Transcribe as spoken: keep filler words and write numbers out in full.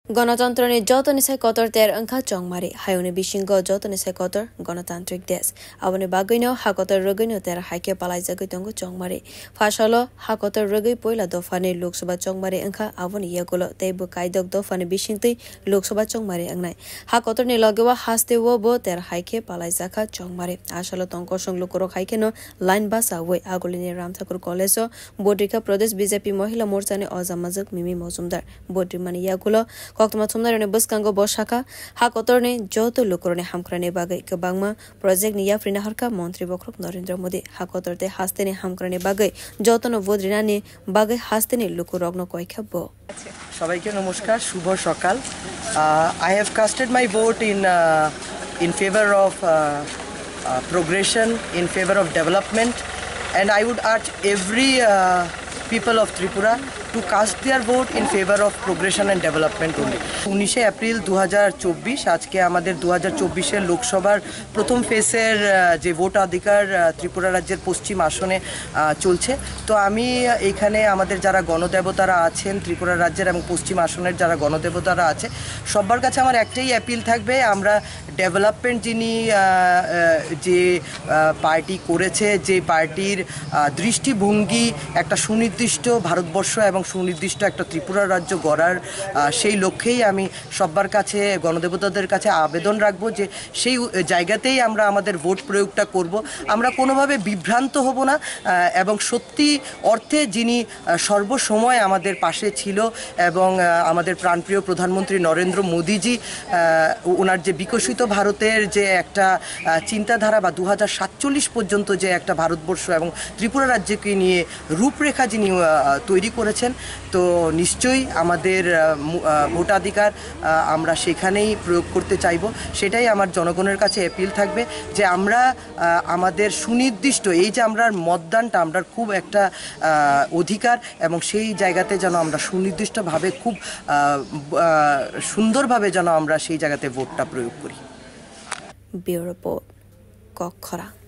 Ganatantrani jotoni sai kotor ter wngkha Chongmari. Hayungni bisingo jotoni sai kotor ganatantrik desh. Aboni bagwino ha kotor rwgwino ter hai khe palaijagwi tongo Chongmari. Phasalo ha kotor rwgwi poila dophani Lok Sabha Chongmari wngkha, aboni yagulo tei bo kaidok dophani bisingtwi Lok Sabha Chongmari wngnai. Ha kotorni logeo hasteo bo ter hai khe palaijakha Chongmari. Asalo tongkosong lukurok hai kheno line bachaui Agulini Ramthakur College-o vote rikha Pradesh B J P Mohila Morchani Ojamajwk Mimi Mojumdar. Vote rimani yagulo koktwma thumnairokni bwskango bo sakha, ha kotorni joto lukurokni hamkrai bagwi kwbangma project ni yapri naharkha Montri Bokhorok Narendra Modi. Ha kotor tei hasteni hamkrai bagwi jotono vote rinani bagwi hasteni lukurokno koikha bo. সবাইকে নমস্কার, শুভ সকাল। Uh, I have casted my vote in uh, in favor of uh, uh, progression, in favor of development, and I would urge every uh, people of Tripura to cast their vote in favor of progression and development only. উনিশে এপ্রিল দু হাজার চব্বিশ, আজকে আমাদের দু হাজার চব্বিশের লোকসভার প্রথম ফেজের আহ, যে ভোটাধিকার আহ, ত্রিপুরা রাজ্যের পশ্চিম আসনে আহ, চলছে। তো আমি এখানে আমাদের যারা গণদেবতারা আছেন, ত্রিপুরা রাজ্যের এবং পশ্চিম আসনের যারা গণদেবতারা আছে, সবার কাছে আমার একটাই অ্যাপিল থাকবে, আমরা ডেভেলপমেন্ট যিনি আহ, আহ, যে আহ, পার্টি করেছে, যে পার্টির আহ, দৃষ্টিভঙ্গি একটা সুনির্দিষ্ট ভারতবর্ষ এবং সুনির্দিষ্ট একটা ত্রিপুরা রাজ্য গড়ার আহ, সেই লক্ষ্যেই আমি সবার কাছে, গণদেবতাদের কাছে আবেদন রাখবো যে সেই উ- জায়গাতেই আমরা আমাদের ভোট প্রয়োগটা করব। আমরা কোনোভাবে বিভ্রান্ত হব না আহ, এবং সত্যি অর্থে যিনি আহ, সর্বসময় আমাদের পাশে ছিল এবং আহ, আমাদের প্রাণপ্রিয় প্রধানমন্ত্রী নরেন্দ্র মোদীজি আহ, ও- ওনার যে বিকশিত ভারতের যে একটা আহ, চিন্তাধারা বা দু হাজার সাতচল্লিশ পর্যন্ত যে একটা ভারতবর্ষ এবং ত্রিপুরা রাজ্যকে নিয়ে রূপরেখা যিনি আহ, তৈরি করেছেন, তো নিশ্চয়ই আমাদের আহ, মু- আহ, ভোটাধিকার আহ, আমরা সেখানেই প্রয়োগ করতে চাইব। সেটাই আমার জনগণের কাছে অ্যাপিল থাকবে যে আমরা আহ, আমাদের সুনির্দিষ্ট এই যে আমরার মতদানটা, আমরার খুব একটা আহ, অধিকার, এবং সেই জায়গাতে যেন আমরা সুনির্দিষ্টভাবে খুব আহ, ব- আহ, সুন্দরভাবে যেন আমরা সেই জায়গাতে ভোটটা প্রয়োগ করি। Bureau Report, Kokkhorang.